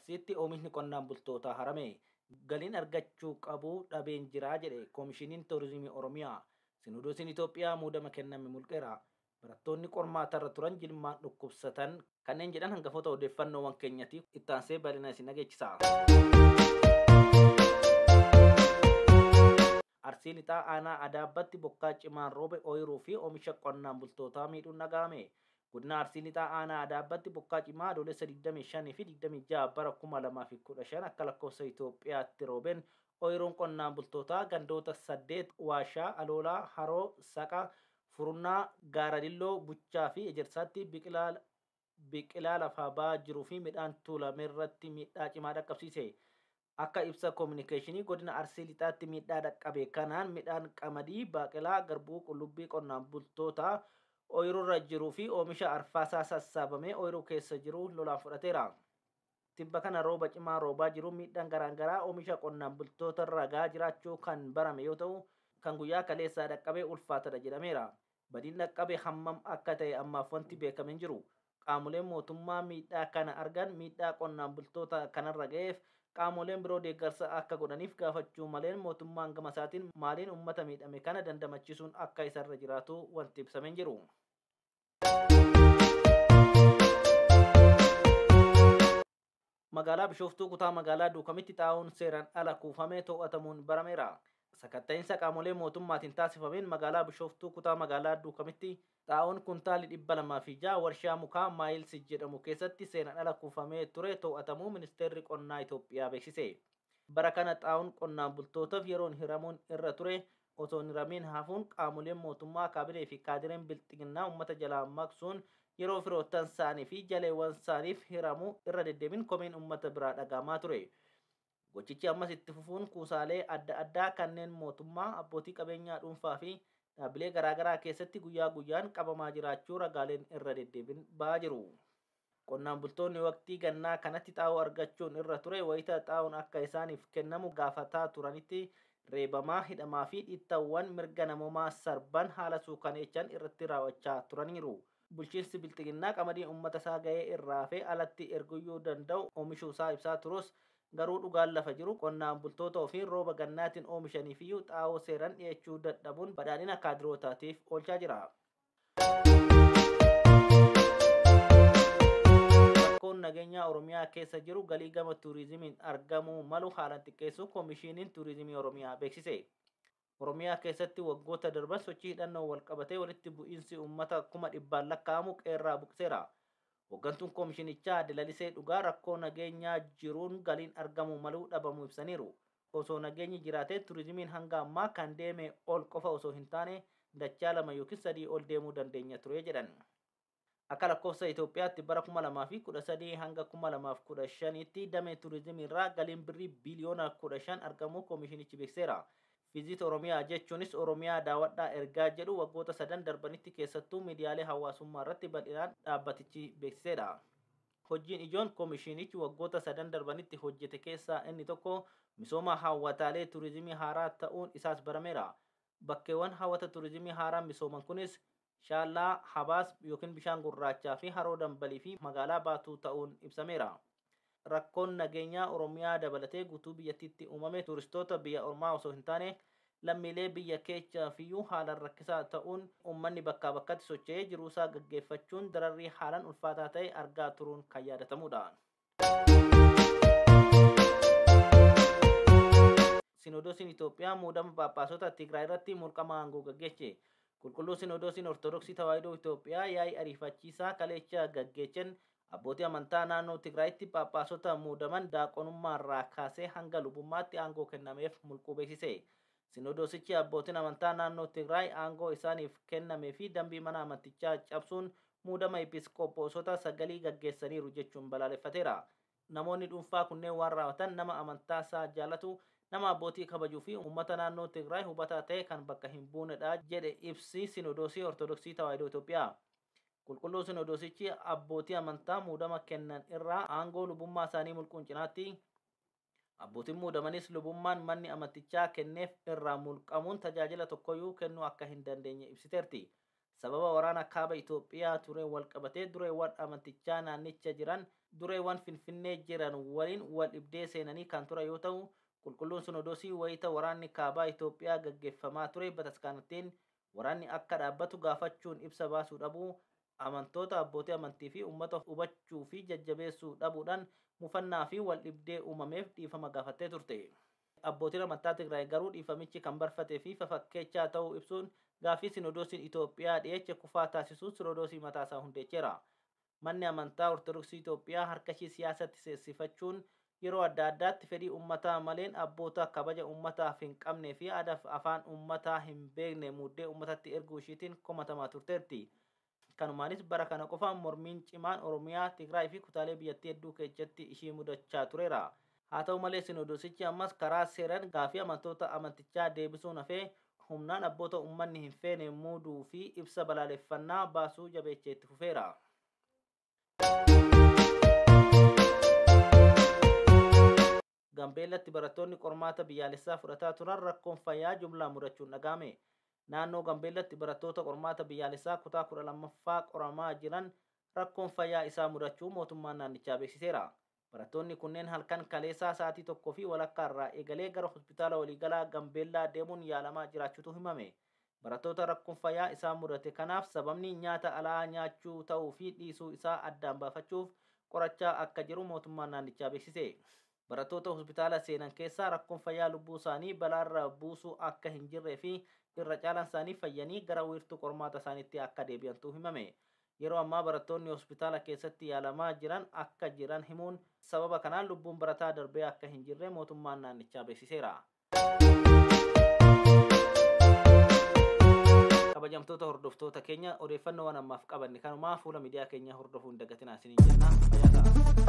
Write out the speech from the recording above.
Arsiitti oomishni qonnaan bultootaa harame. Galiin argachuu qabu dhabeen jiraa jedhe Koomishiniin Turizimii Oromiyaa. Sinodoosiin Itoophiyaa muudama kenname mulqeera. Barattoonni qormaatarra turan jilmaan dhukkubsatan kanneen jedhan hangafoota odeeffannoowwan keenyati. Ittaansee bal'ina isin dhageechisa. Arsii lixaa aanaa Adaabbatti bokkaa cimaan roobe ooyiruu fi oomisha qonnaan bultootaa miidhuun dhaga'ame. Godina Arsii lixaa aanaa Adaabbatti bokkaa cimaa Adoolessa 25 fi 26 bara 2015 akka lakkoofsa Itoophiyaatti roobeen ooyiruun qonnaan bultootaa gandoota 8 Waashaa, Aloolaa, Haroo, Saqa, Furunnaa, Gaaradilloo, Buchaa fi Ejersaatti biqilaa lafaa ba'aa jiruu fi midhaan tuulame irratti miidhaa cimaa dhaqqabsiise. Akka ibsa koominikeeshinii godina Arsii lixaatti miidhaa dhaqqabe kanaan midhaan qamadii, baaqelaa, garbuu, qullubbii qonnaan bultootaa ooyiruurra jiruu fi oomisha arfaasaa sassaabamee ooyiruu keessa jiru lolaan fudhateera. Tibba kana rooba cimaa roobaa jiru miidhaan garaagaraa oomisha qonnaan bultoota irra gahaa jiraachuu kan barame yoo ta'u, kan guyyaa kaleessaa dhaqqabee ulfaatadha jedhameera. Badiin dhaqqabe hammam akka ta'e ammaaf wanti beekame hin jiru. Qaamoleen mootummaa miidhaa kana argan miidhaa qonnaan bultoota kanarra ga'eef qaamoleen biroo deeggarsa akka godhaniif gaafachuu maleen mootummaan gama isaatiin maaliin uummata miidhame kana dandamachiisuun akka isarra jiraatu wanti ibsamee hin jiru. Magaalaa Bishooftuu kutaa magaalaa Duukamitti xaa'oon seeraan ala kuufamee to'atamuun barameera. Sakatta'iinsa qaamolee mootummaatiin taasifameen magaalaa Bishooftuu kutaa magaalaa Duukamitti xaa'oon kuntaalli 206 warshaa mukaa Maayilsi jedhamu keessatti seeraan ala kuufamee ture to'atamuu ministeerri qonnaa Itoophiyaa beeksise. Bara kana xaa'oon qonnaan bultootaaf yeroon hiramuun irra ture osoo hin hiramiin hafuun qaamoleen mootummaa kaabinee fi kaadireen bilxiginnaa uummata jalaa maqsuun yeroo firoottan isaanii fi jaleewwan isaaniif hiramuu irra deddeebiin komeen uummata biraa dhagahamaa ture. Gochichi ammas itti fufuun kuusaalee adda addaa kanneen mootummaa abbootii qabeenyaa dhuunfaa fi dhaabbilee garaagaraa keessatti guyyaa guyyaan qabamaa jiraachuu ragaaleen irra deddeebiin ba'aa jiru. Qonnaan bultoonni waqtii gannaa kanatti xaa'oo argachuun irra ture wayita xaa'oon akka isaaniif kennamu gaafataa turanitti reebamaa, hidhamaa fi dhiittawwan mirga namoomaa sarban haala suukaneechaan irratti raawwachaa turaniiru. Bulchiinsi bilxiginnaa qamadii uummata isaa ga'ee irraa fi alatti erguyyuu danda'u oomishuu isaa ibsaa turus garuu dhugaan lafa jiru qonnaan bultoota ofiin rooba gannaatiin oomishaniifiyyuu xaa'oo seeraan dhiyeechuu dadhabuun badhaadhina kaadirootaatiif oolchaa jira. Rakkoon nageenyaa Oromiyaa keessa jiru galii gama turizimiin argamuu malu haalaan xiqqeessuu Koomishiniin Turizimii Oromiyaa beeksise. Oromiyaa keessatti waggoota darban sochii hidhannoo wal qabatee walitti bu'iinsi uummata 100,000 lakkaa'amu qeerraa buqseera. Hooggantuun koomishinichaa Aadde Lalisee Dhugaa rakkoo nageenyaa jiruun galiin argamuu maluu dhabamuu ibsaniiru. Osoo nageenyi jiraatee turizimiin hanga ammaa kan deeme ol qofa osoo hin taane dachaa 2 yookiin 3 ol deemuu dandeenya ture jedhan. Akka lakkoofsa Itoophiyaatti bara 2013 hanga 2015tti damee turizimii irraa galiin birrii biliyoona 15 argamuu koomishinichi beeksiseera. Viizit Oromiyaa jechuunis Oromiyaa daawwadhaa ergaa jedhu waggoota 3 darbanitti keessattuu miidiyaalee hawaasummaa irratti bal'inaan dhaabbatichi beeksiseera. Hojiin ijoon koomishinichi waggoota 3 darbanitti hojjete keessaa inni tokko misooma hawwataalee turizimii haaraa ta'uun isaas barameera. Bakkeewwan hawwata turizimii haaraa misooman kunis Shaallaa, Habaas yookiin bishaan gurraachaa fi Haroo Dambalii fi magaalaa Baatuu ta'uun ibsameera. Rakkoon nageenyaa Oromiyaa dabalatee guutuu biyyattiitti uumame turistoota biyya ormaa osoo hin taane lammiilee biyya keechaafiyyuu haalaan rakkisaa ta'uun uummanni bakkaa bakkatti socho'ee jiruusaa gaggeeffachuun dararrii haalaan ulfaataa ta'e argaa turuun kan yaadatamudha. Sinodoosiin Itoophiyaa muudama Phaaphaasota Tigraay irratti mulqama aangoo gaggeesse. Qulqulluu Sinodoosiin Ortodoksii Tawaahidoo Itoophiyaa yaa'ii ariifachiisaa kaleecha gaggeechen abbootii amantaa naannoo Tigraayitti Phaaphaasota muudaman daaqonummaarraa kaasee hanga lubummaatti aangoo kennameef mulquu beeksise. Sinodoosichi abbootiin amantaa naannoo Tigraay aangoo isaaniif kennamee fi dambii mana amantichaa cabsuun muudama episkoopoosota 9 gaggeessaniiru jechuun balaaleffateera. Namoonni dhuunfaa kunneen waan raawwatan nama amantaa isaa jaalatu, nama abbootii kabajuu fi uummata naannoo Tigraay hubataa ta'e kan bakka hin buunedha jedhe ibsi Sinodoosii Ortodoksii Tawaahidoo Itoophiyaa. Qulqulluu Sinodoosichi abbootii amantaa muudama kennan irraa aangoo lubummaa isaanii mulquun cinaatti abbootiin muudamanis lubummaan manni amantichaa kenneef irraa mulqamuun tajaajila tokkoyyuu kennuu akka hin dandeenye ibsiteerti. Sababa waraana kaaba Itoophiyaa tureen wal qabatee dureewwan amantichaa naannicha jiran Dureewwan Finfinnee jiran waliin wal dhibdee seenanii kan ture yoo ta'u, qulqulluun Sinodoosii wayita waraanni kaabaa Itoophiyaa gaggeeffamaa ture bataskaanattiin waraanni akka dhaabbatu gaafachuun ibsa baasuu dhabuu, amantoota, abbootii amantii fi uummata hubachuu fi jajjabeessuu dhabuudhaan mufannaa fi wal dhibdee uumameef dhiifama gaafattee turte. Abbootiin amantaa Tigraay garuu dhiifamichi kan barfatee fi fafakkeechaa ta'uu ibsuun gaaffii Sinodoosiin Itoophiyaa dhiyeeche kufaa taasisuun Sinodoosii mataasaa hundeecheera. Manni amantaa Ortodoksii Itoophiyaa harka ishii siyaasatti seessifachuun yeroo adda addaatti fedhii uummataa maleen abboota kabaja uummataaf hin qabnee fi aadaaf afaan uummataa hin beekne muuddee uummatatti erguu ishiitiin komatamaa turteerti. Kanumaanis bara kana qofa mormiin cimaan Oromiyaa, Tigraay fi kutaalee biyyattii hedduu keessatti ishii mudachaa tureera. Haa ta'u malee Sinodoosichi ammas karaa seeraan gaaffii amantoota amantichaa deebisuun hafee humnaan abboota uummanni hin feene muuduu fi ibsa balaaleffannaa baasuu jabeechee itti fufeera. Gambeellatti barattoonni qormaata biyyaalessaa fudhataa turan rakkoon fayyaa jumlaa mudachuun dhaga'ame. Naannoo Gambeellatti barattoota qormaata biyyaalessaa kutaa 12ffaa qoramaa jiran rakkoon fayyaa isaa mudachuu mootummaan naannichaa beeksiseera. Barattoonni kunneen halkan kaleessaa sa'aatii 1:15 irraa eegalee gara hospitaala waliigalaa Gambeellaa deemuun yaalamaa jiraachuutu himame. Barattoota rakkoon fayyaa isaa mudate kanaaf sababni nyaata alaa nyaachuu ta'uu fi dhiisuu isaa addaan baafachuuf qorachaa akka jiru mootummaan naannichaa beeksise. Barattoota hospitaala seenan keessaa rakkoon fayyaa lubbuu isaanii balaarra buusuu akka hin jirree fi irra caalaan isaanii fayyanii gara wiirtuu qormaata isaaniitti akka deebi'antu himame. Yeroo ammaa barattoonni hospitaala keessatti yaalamaa jiran akka jiran himuun sababa kanaan lubbuun barataa darbee akka hin jirre mootummaan naannichaa beeksiseera. Kabajamtoota hordoftoota keenya, odeeffannoowwan ammaaf qabanne kanumaa. Fuula miidiyaa keenya hordofuu hin dagatinaa isiniin jenna. Fayyaa ta'a.